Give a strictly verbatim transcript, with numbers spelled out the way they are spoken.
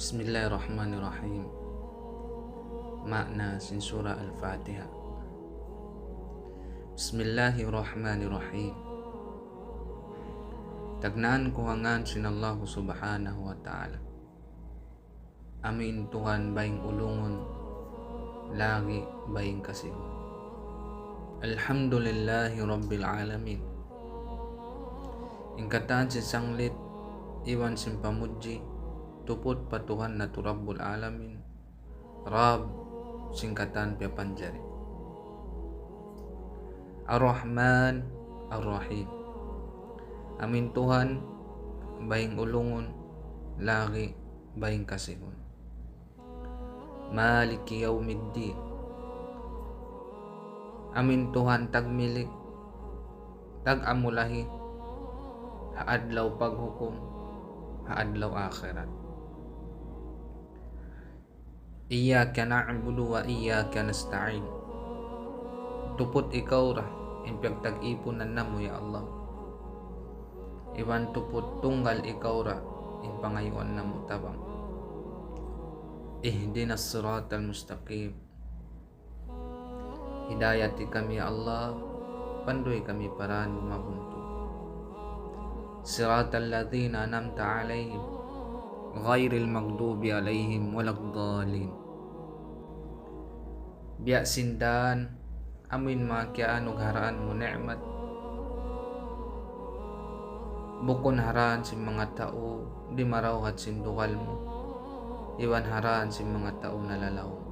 بسم الله الرحمن الرحيم. Maana sin Surah Al-Fatiha. بسم الله الرحمن الرحيم. Tagnaan ku ha ngan sin Allah Subhanahu wa Ta'ala. Amu in Tuhan baying ulungun, lagi' baying kasihun. الحمد لله رب العالمين. In katan sin sanglit iban sin pamudji tuput pa Tuhan natu' Rabbul Alamin, Rabb sin katan piyapanjari. الرحمن الرحيم. Amu in Tuhan baying ulungun, lagi' baying kasihun. مالك يوم الدين. Amu in Tuhan tagmilik, tag-amulahi, ha adlaw paghukum, ha adlaw akhirat. إياك نعبد وإياك نستعين. Tuput ikaw ra in piyagtag-ipunan namu', ya Allah. Iban tuput tunggal ikaw ra in pangayuan namu' tabang. اهدنا الصراط المستقيم. Hidayati kami, ya Allah, panduy kami pa dān mabuntul. صراط الذين أنعمت عليهم غير المغضوب عليهم ولا الضالين. Biya' sin dān amuin manga kiyaanugharaan mu ni'mat. Bukun ha dān sin manga tau dimarawhat sin dugal mu, iban ha dān sin manga tau nalalaw mu.